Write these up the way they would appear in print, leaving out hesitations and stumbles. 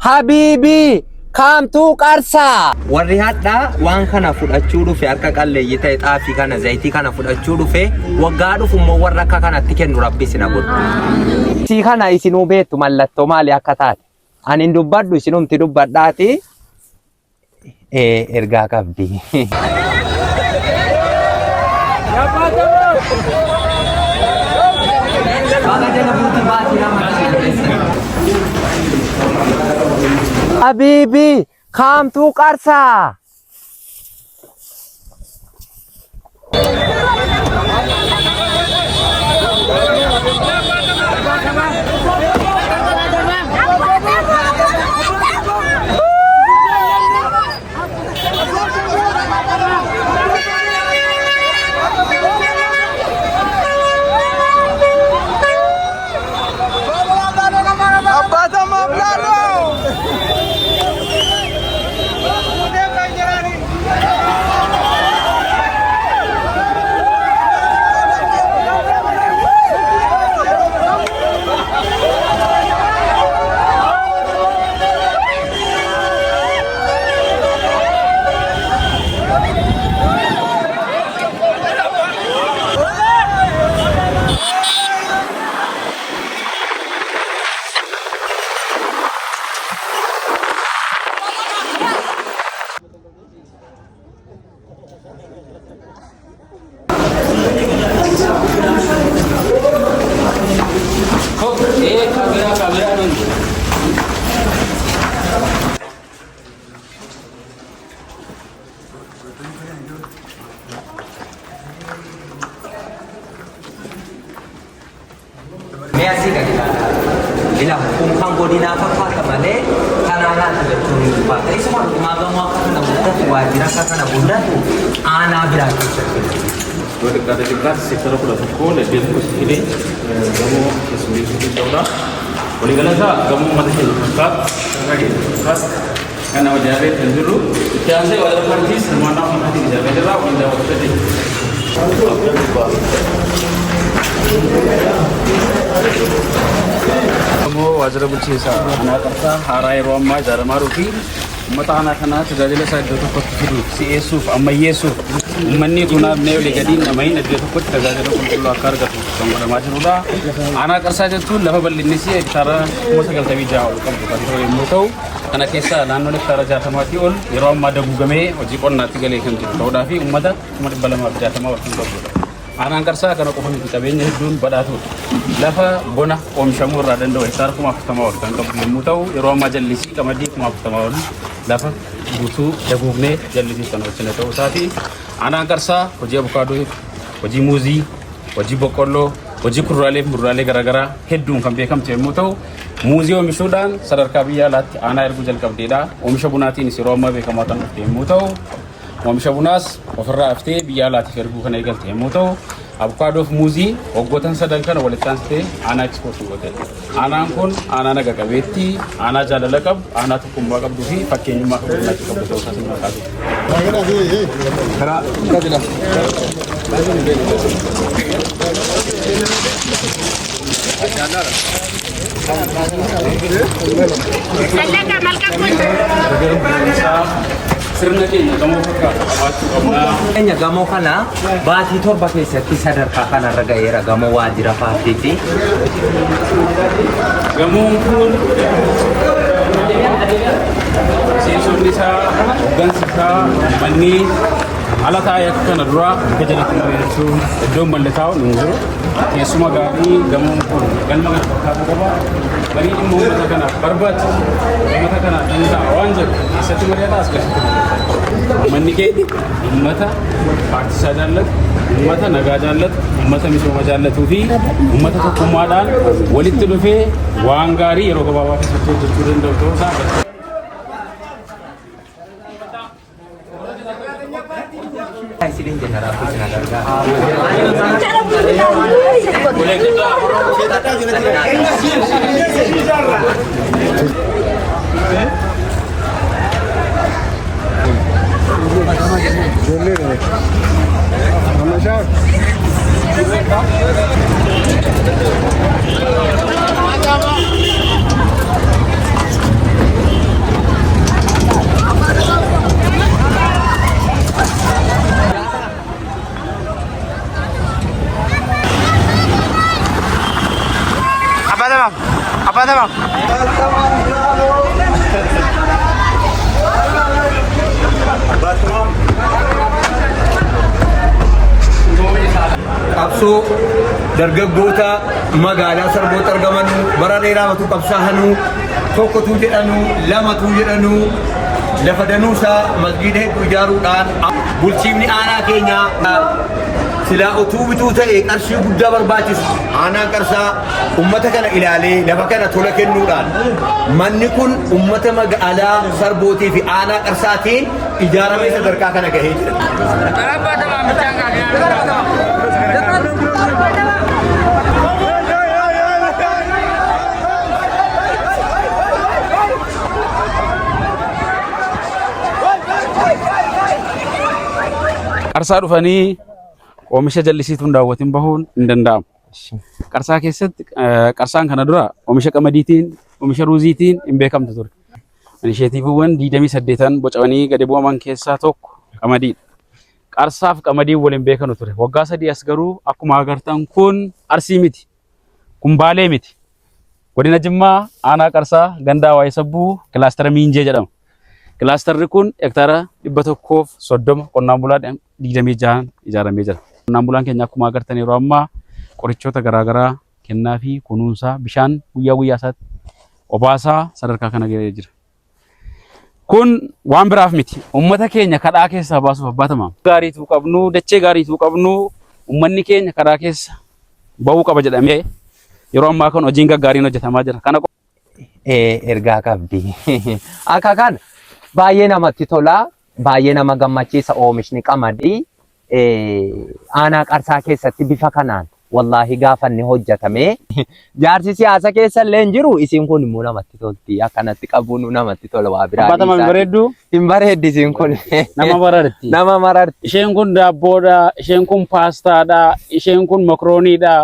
Habiibii kaamtuu qarsaa. Warri hadhaa waan kana fudhachuu dhufe harka qalleeyyii ta'e xaafii kana zayitii kana fudhachuu dhufe waggaa dhufu immoo warra akka kanatti kennu rabbi isin haa godhu. Isii kana isinuu beektu mallattoo maali akka taate. Ani hin dubbadhu isinumti dubbadhaati ergaa qabdi. Baga jala buuti baatii lama Habiibii kaamtuu qarsaa. Mee asii gadi ilaalaa. Ila kun kan godinaa fakkaata malee kan aanaati jechuun ni ulfaata. Isuma dhugumaa gamoo akka kana guddatu waajjira akka kana guddatu aanaa biraa keessatti. Yoo xiqqaate xiqqaate seektara 11 iddoo tokkotti fidee gamoo keessummeessuu danda'udha. Waliigala isaa gamoo uummata keenya fakkaatu, sadarkaa keenya fakkaatu kan nama ijaarree kan jirru. Itti aansee waajjira paartiis hirmaannaa uummataatiin ijaarree jirra. Waliin daawwachuu dandeenya. Gamoo waajjira bulchiinsa aanaa Qarsaa haaraa yeroo ammaa ijaaramaa jiruu fi uummata aanaa kanaa tajaajila isaa iddoo tokkotti fiduuf, si'eessuuf, ammayyeessuuf uummanni utuu naannee olii gadi hin dhamahin iddoo tokkotti tajaajila qulqulluu akka argatu kan godhamaa jirudha. Aanaa Qarsaa jechuun lafa bal'inni isii hektaara 96,000 ol qabdu kan ta'u yommuu ta'u, kana keessaa naannoon hektaara 60 ol yeroo ammaa daguugamee hojii qonnaatti galee kan jiru ta'uudhaa fi uummata 260,000 ol kan qabdudha. Aanaan Qarsaa kana qofa miti qabeenya hedduun badhaatuudha. Lafa bona oomishamuu irraa danda'u hektaara 40,000 ol kan qabdu yommuu ta'u, yeroo ammaa jallisii qamadii 40,000 ol lafa guutuu daguugnee jallisii kan hojjenne ta'uu isaati. Aanaan Qarsaa hojii abukaadoo, hojii muuzii, hojii boqqolloo, hojii kuduraalee fi muduraalee garaagaraa hedduun kan beekamtu yommuu ta'u, muuzii oomishuudhaan sadarkaa biyya alaatti aanaa erguu jalqabdeedha. Oomisha bunaatiinis yeroo ammaa beekamaa kan dhufte yommuu ta'u, Oomisha bunaas ofirraa haftee biyya alaatiif erguu kan eegalte yommuu ta'u, abukaadoo fi muuzii waggootan sadan kana walitti aansitee aanaa ekspoortii goote. Aanaan kun aanaa naga qabeettii, aanaa jaalala qabdu, aanaa tokkummaa qabduu fi fakkeenyummaa kan godinaatti qabdu ta'uu isaas hin maqaatu. Sirna keenya gamoo fakkaatu qabaachuu qabna. Keenya gamoo kana baatii 7 keessatti sadarkaa kanarra ga'eera gamoo waajjira paartiiti. Gamoon kun miseensonni isaa, hoggansi isaa, manni ala taa'ee akka kana duraa muka jalatti mari'achuun iddoon malli taa'u hin jiru. Teessuma gaarii gamoon kun galma kana fakkaatu qaba. Marii dhimma uummata kanaaf barbaachisu, uummata kanaaf hin ta'a waan jedhu keessatti mari'ata as keessatti mari'ata. Uummanni keenya uummata paartii isaa jaallatu, uummata nagaa jaallatu, uummata misooma jaallatuu fi uummata tokkummaadhaan walitti dhufee waan gaarii yeroo gabaabaa keessatti hojjechuu danda'u ta'uu isaa agarsiisa. Isiniin jenna rabbi isin haa gargaaru. Qabsoo dargaggoota magaalaa Sarbootti argamanuu bara dheeraa matuu qabsaa'anuu tokkotuu jedhanuu lamatuu jedhanuu lafa danuusaa masgiida hedduu ijaaruudhaan bulchiifni aanaa keenyaa silaa utuu bituu ta'e qarshii guddaa barbaachisu aanaan Qarsaa ummata kana ilaalee lafa kana tola kennuudhaan manni kun ummata magaalaa Sarbootii fi aanaa Qarsaatiin ijaaramee sadarkaa kana gahee jira. Qarsaa dhufanii oomisha jallisiituun daawwatiin bahuun hin danda'amu. Qarsaa keessatti qarsaan kana dura oomisha qamadiitiin, oomisha ruuziitiin hin beekamtu ture. Inisheetiiviiwwan 28n bocamanii gadi bu'aman keessaa tokko qamadiidha. Qarsaaf qamadiin waliin beekanu ture. Waggaa 3 as garuu akkuma agartan kun Arsii miti. Kun Baalee miti. Godina Jimmaa aanaa Qarsaa gandaa Waa'ee Sabbuu kilaastara Miinjee jedhama. Kilaastarri kun hektaara 130 qonnaan bulaa 26 ijaaramee jira. Qonnaan bulaan keenya akkuma agartan yeroo ammaa qorichoota garaagaraa kennaa fi kunuunsaa bishaan guyyaa guyyaa isaatti obaasaa sadarkaa kana ga'ee jira. Kun waan biraaf miti. Uummata keenya kadhaa keessaa baasuuf abbaa tamaam. Gaariituu qabnu, dachee gaariituu qabnu, uummanni keenya kadhaa keessa ba'uu qaba jedhamee yeroo ammaa kan hojiin gaggaariin hojjetamaa jira. Kana Ergaa qabdi. Akka kana baay'ee namatti tola. Baay'ee nama gammachiisa oomishni qamadii aanaa Qarsaa keessatti bifa kanaan wallaahi gaafa inni hojjetame jaarsi siyaasa keessa illee hin jiru isiin kun immoo namatti tolti akkanatti qabuun namatti tola waa biraa Abbaa tamaam dhiisaati. bareedduu Hin bareeddi isiin kun. Nama mararti. Nama mararti. Isheen kun daabboodha, isheen kun paastaadha, isheen kun mokrooniidha,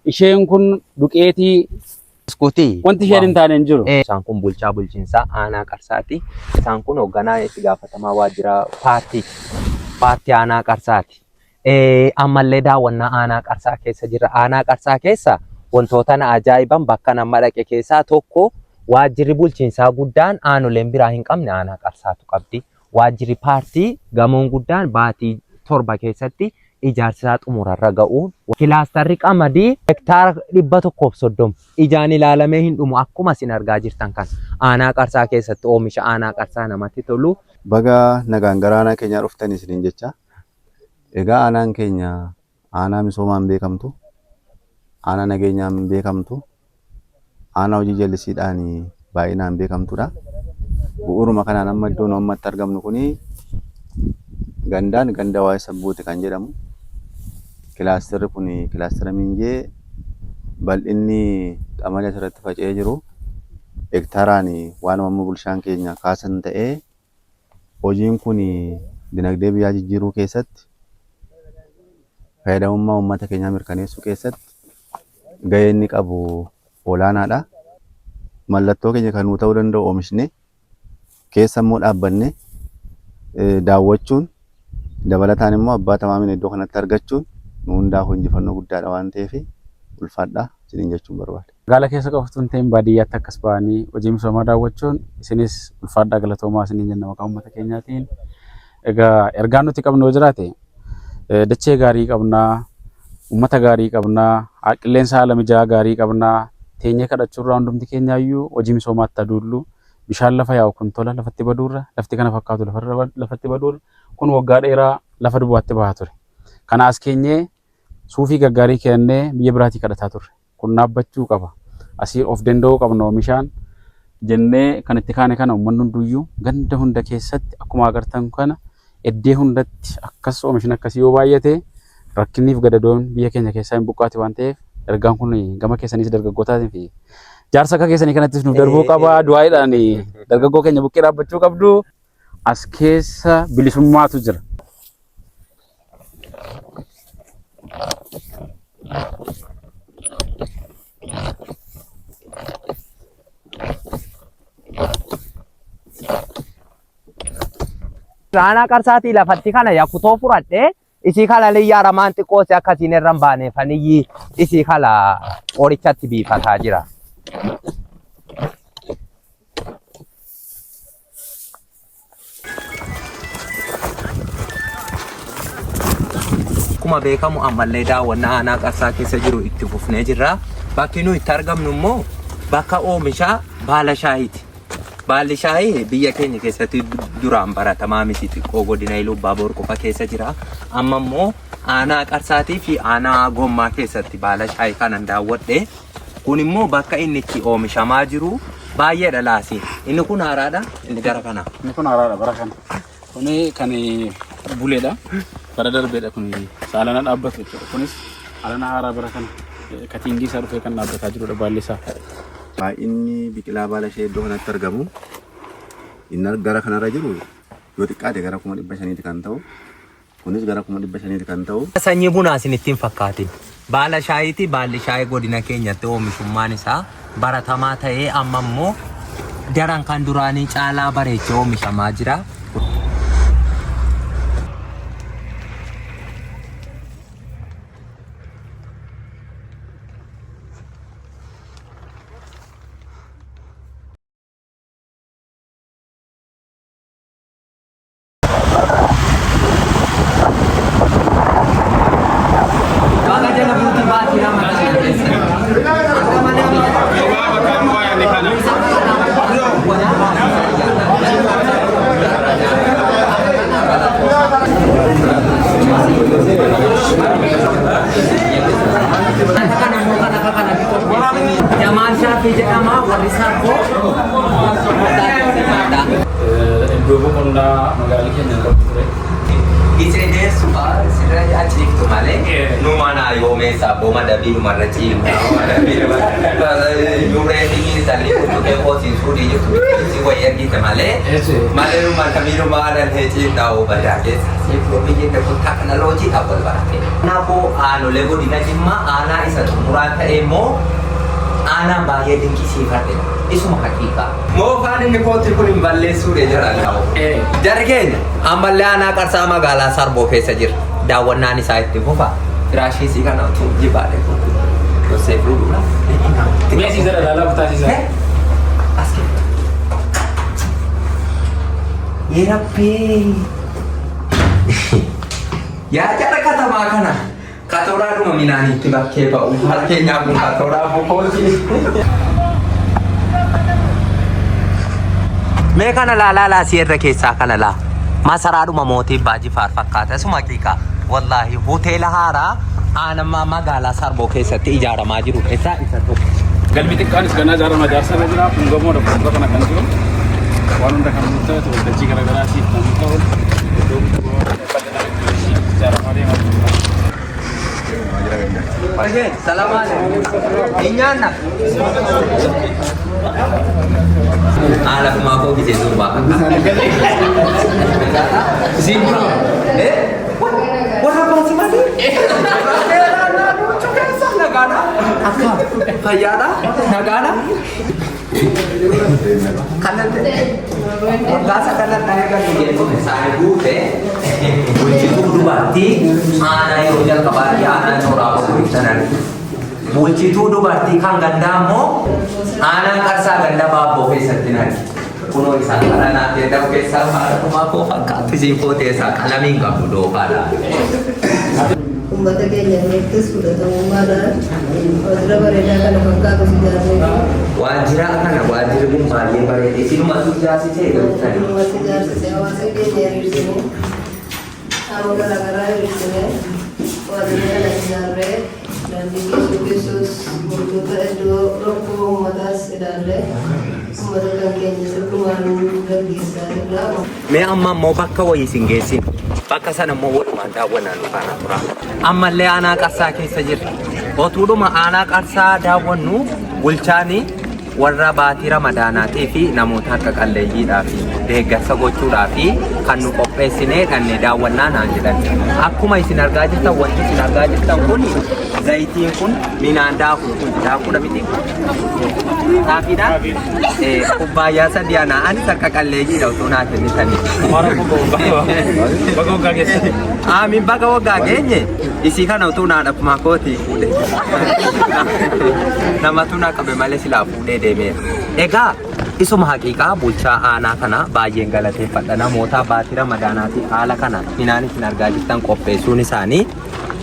isheen kun duqeetii. Biskuutii. Wanti isheen hin taane hin jiru. Isaan kun bulchaa bulchiinsaa aanaa Qarsaati. Isaan kun hoogganaa itti gaafatamaa waajjira paartii paartii aanaa Qarsaati. Ammallee daawwannaa aanaa Qarsaa keessa jirra. Aanaa Qarsaa keessa wantoota na ajaa'iban bakka nama dhaqe keessaa tokko waajjirri bulchiinsaa guddaan aanoleen biraa hin qabne aanaa Qarsaatu qabdi. Waajjirri paartii gamoon guddaan baatii 7 keessatti ijaarsi isaa xumurarra ga'uun kilaastarri qamadii hektaara 130 ijaan ilaalamee hin dhumu akkuma isin argaa jirtan kan aanaa Qarsaa keessatti oomisha aanaa Qarsaa namatti tolu. Baga nagaan gara aanaa keenyaa dhuftan isiniin jecha. Egaa aanaan keenya aanaa misoomaan beekamtu, aanaa nageenyaan beekamtu, aanaa hojii jallisiidhaan baay'inaan beekamtudha. Bu'uuruma kanaan amma iddoo nu ammatti argamnu kuni gandaan ganda waa'ee sabbuuti kan jedhamu. Kilaastarri kun kilaastara Miinjee bal'inni qamadii asirratti faca'ee jiru hektaaraan waanuma amma bulchaan keenya kaasan ta'ee hojiin kun dinagdee biyyaa jijjiiruu keessatti fayyadamummaa uummata keenyaa mirkaneessuu keessatti gahee inni qabu olaanaadha. Mallattoo keenya kan nuu ta'uu danda'u oomishnee keessa immoo dhaabbannee daawwachuun dabalataan immoo abbaa tamaamiin iddoo kanatti argachuun nu hundaafuu injifannoo guddaadha waan ta'eef ulfaadhaa isiniin jechuun barbaada. Magaala keessa qofa utuu hin ta'in baadiyyaatti akkas ba'anii hojii misoomaa daawwachuun isinis ulfaadhaa galatoomaa isiniin jenna maqaa uummata keenyaatiin. Egaa ergaan nuti qabnu yoo jiraate dachee gaarii qabnaa, uummata gaarii qabnaa, qilleensa haala mijaa'aa gaarii qabnaa, teenyee kadhachuurraa hundumti keenyaayyuu hojii misoomaatti aduullu bishaan lafa yaa'u kun tola lafatti baduurra lafti kana fakkaatu lafatti baduurra kun waggaa dheeraa lafa duwwaatti bahaa ture. Kana as keenyee suufii gaggaarii keennee biyya biraatii kadhataa turre. Kun dhaabbachuu qaba. Asii of danda'uu qabna oomishaan jennee kan itti kaane kana uummanni hunduyyuu ganda hunda keessatti akkuma agartan kana eddee hundatti akkas oomishni akkasii yoo baay'ate rakkinniif gadadoon biyya keenya keessaa hin buqqaati waan ta'eef ergaan kun gama keessaniis dargaggootaatiin fi jaarsa akka keessanii kanattis nuuf darbuu qaba. Du'aayiidhaan dargaggoo keenya buqqee dhaabbachuu qabdu. As keessa bilisummaatu jira. Aanaa Qarsaatii lafatti kana yakutoo fudhadhee isii kala liyyaa ramaan xiqqoo si akkasiin irra hin baaneefaniyyi isii kala qorichatti biifataa jira. Akkuma beekamu ammallee daawwannaa aanaa Qarsaa keessa jiru itti fufnee jirra. Bakki nuyi itti argamnu immoo bakka oomisha baala shaayiiti. Baalli shaayii biyya keenya keessatti duraan baratamaa miti xiqqoo godina Iluu Abbaa qofa keessa jira. Amma immoo aanaa Qarsaatii fi aanaa Gommaa keessatti baala shaayii kanan daawwadhe. Kun immoo bakka inni itti oomishamaa jiru baay'eedha laasi. Inni kun haaraadha inni gara kana. Inni kun haaraadha bara kana. Kuni kan buleedha. Bara darbeedha kun saalana dhaabbatu jechuudha. Kunis alana haaraa bara kana katiingii isaa dhufee kan dhaabbataa jirudha baalli isaa. Baay'inni biqilaa baala ishee iddoo kanatti argamu inni gara kanarra jiru yoo xiqqaate gara 500,000ti kan ta'u. Kunis gara 500,000ti kan ta'u. Sanyii bunaa isinitti hin fakkaatin. Baala shaayiiti. Baalli shaayii godina keenyatti oomishummaan isaa baratamaa ta'ee amma immoo daran kan duraanii caalaa bareechee oomishamaa jira. Baga jala bultii baatii Ramadaan keessa. Jamaal Shaafii jedhama warri Sarboo. Iddoo boqonnaa magaalli keenya qabdu ture. Gisee deessu sirra achiiftu malee nu mana yoomeessa abboo madabii numarra ciifna. Yuree fi salli tuttuqee qoosiisuu dhiyyutu si wayii argite malee malee nu madabii nu maalan ciifna badaa keessa. Biyyi kun teknooloojiidhaan wal barate. Kanaafuu aanolee godina Jimmaa aanaa isa xumuraa ta'e immoo aanaan baay'ee dinqisiifadhe. Isuma haqiiqaa. Moofaan inni kootii kun hin balleessuudha jara. Jarri keenya ammallee aanaa Qarsaa magaalaa Sarboo keessa jira. Daawwannaan isaa itti fufa. Firaashii isii kana utuu jibaadhe kun. Gorsee fuudhuudha. Meesii jala ilaalaa kutaa siisaa. As keessa. Yerabbii. Yaa jara katamaa kana. Katooraadhuma minaanitti bakkee ba'u. Harkeenyaa kun katooraa bukooti. Mee kana laalaa laasii irra keessaa kana laa. Masaraadhuma mootii Abbaa Jifaar fakkaata. Isuma haqiiqaa. Wallaahi hoteela haaraa aanammaa magaalaa Sarboo keessatti ijaaramaa jiru keessaa isa tokko. Galmi xiqqaanis ganaa ijaarama ijaarsa irra jira. Kun gamoodha fuuldura kana kan jiru. Waan hunda kan nu ta'u waltajjii garaagaraatiif kan nu ta'u iddoo bal'inaan itti ijaaramaa deemaa jiru. Salaam alaikum. Hin nyaanna. Haala kumaa koo gisee durbaa fakkaata. Isiin kun warra baasi malee. Nagaadha. Akka fayyaadha. Nagaadha. Kanatti waggaa sagalan dhahee kan jedhu isaanii guute bulchituu dubartii aanaa yeroo jalqabaatti aanaa nooraa bulchanan. Bulchituu dubartii kan gandaa immoo aanaa Qarsaa ganda Baabboo keessatti nani. Kunoo isaan kadhanaa ta'e keessaa haadha koo fakkaatti isiin footee isaa qalamiin qabdu doofaadha. Uummata keenya birattis fudhatamummaadhaan waajjira bareedaa kana fakkaatu ijaarree Waajjira kana waajjirri kun baay'ee bareeda. Isinumatu ijaarsisee galtani. Uummata ijaarsise hawaasa keenya hiriirsinee qaama garaagaraa hiriirsinee waajjira kana ijaarree daandii keessoo keessoos wantoota iddoo rakkoo uummataas ilaallee uummata kan keenya sirrumaan gaggeessaa jirra. Mee amma immoo bakka wayii isin geessin. Bakka sana immoo walumaan daawwannaa nu faana tura. Ammallee aanaa Qarsaa keessa jirra. Otuudhuma aanaa Qarsaa daawwannu bulchaani warra baatii Ramadaanaatii fi namoota harka qalleeyyiidhaa fi deeggarsa gochuudhaa fi kan nu qopheessinee dhanne daawwannaa naan jedhan. Akkuma isin argaa jirtan wanti isin argaa jirtan kun zayitiin kun minaan daakuu kun daakuudha miti. Xaafiidha. Kubbaayyaa sadii ana anis harka qalleeyyiidha otoo naa kennitanii. Baga waggaa keessa. Aamin baga waggaa geenye isii kana utuu naa dhabumaa kooti fuudhee. Namatu na qabe malee silaa fuudhee deemeera. Egaa isuma haqiiqaa bulchaa aanaa kana baay'een galateeffadha. Namoota baatii Ramadaanaati haala kana minaan isin argaa jirtan qopheessuun isaanii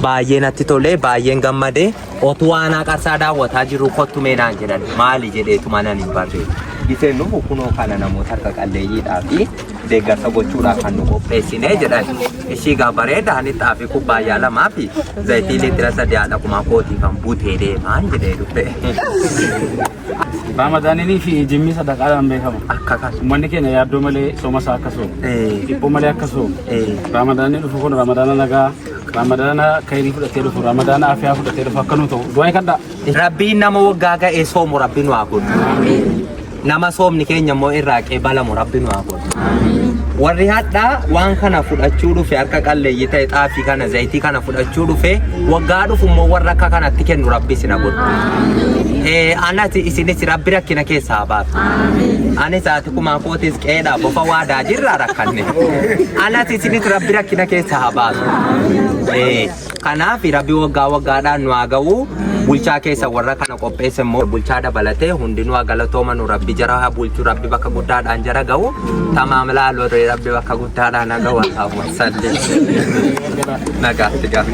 Baay'ee natti tole, baay'een gammade. Otuu aanaa Qarsaa daawwataa jirru kottu mee naan jedhan. Maali jedheetu manan hin barre. Giseen dhufu kunoo kana namoota harka qalleeyyiidhaa fi deeggarsa gochuudhaaf kan nu qopheessine jedhan. Ishii gaa bareeda ani xaafii kubbaayyaa lamaa fi zayitii liitira sadii haadha kumaa kootii kan butee deemaan jedhee dhufe. Raamadaanii fi jimmi sadaqaadhaan beekama. Akka kan. Uummanni keenya yaaddoo malee sooma isaa akka soomu. Dhiphoo malee akka soomu. Raamadaanni dhufu kun raamadaana nagaa, raamadaana kayrii fudhatee dhufu, raamadaana afiyaa fudhatee dhufu akka nu ta'u. Du'aa kadhaa. Rabbiin nama waggaa ga'ee soomu rabbi nu haa godhu. Nama soomni keenya immoo irraa qeebalamu rabbi nu haa godhu. Warri hadhaa waan kana fudhachuu dhufe harka qalleeyyii ta'e xaafii kana zayitii kana fudhachuu dhufe waggaa dhufu immoo warra akka kanatti kennu rabbi isin haa godhu. Anas isinis rabbi rakkina keessaa haa baasu. Anis haati kumaa kootis qeedhaa bofa waadaa jirra rakkanne. Anas isinis rabbi rakkina keessaa haa baasu. Kanaaf rabbi waggaa waggaadhaan nu haa ga'u. Bulchaa keessa warra kana qopheesse immoo bulchaa dabalatee hundinuu haa galatoomanu rabbi jara haa bulchu rabbi bakka guddaadhaan jara ga'u. Tamaam laaloo rabbi bakka guddaadhaan haa ga'u. Allahumma salli. Nagaatti gaa.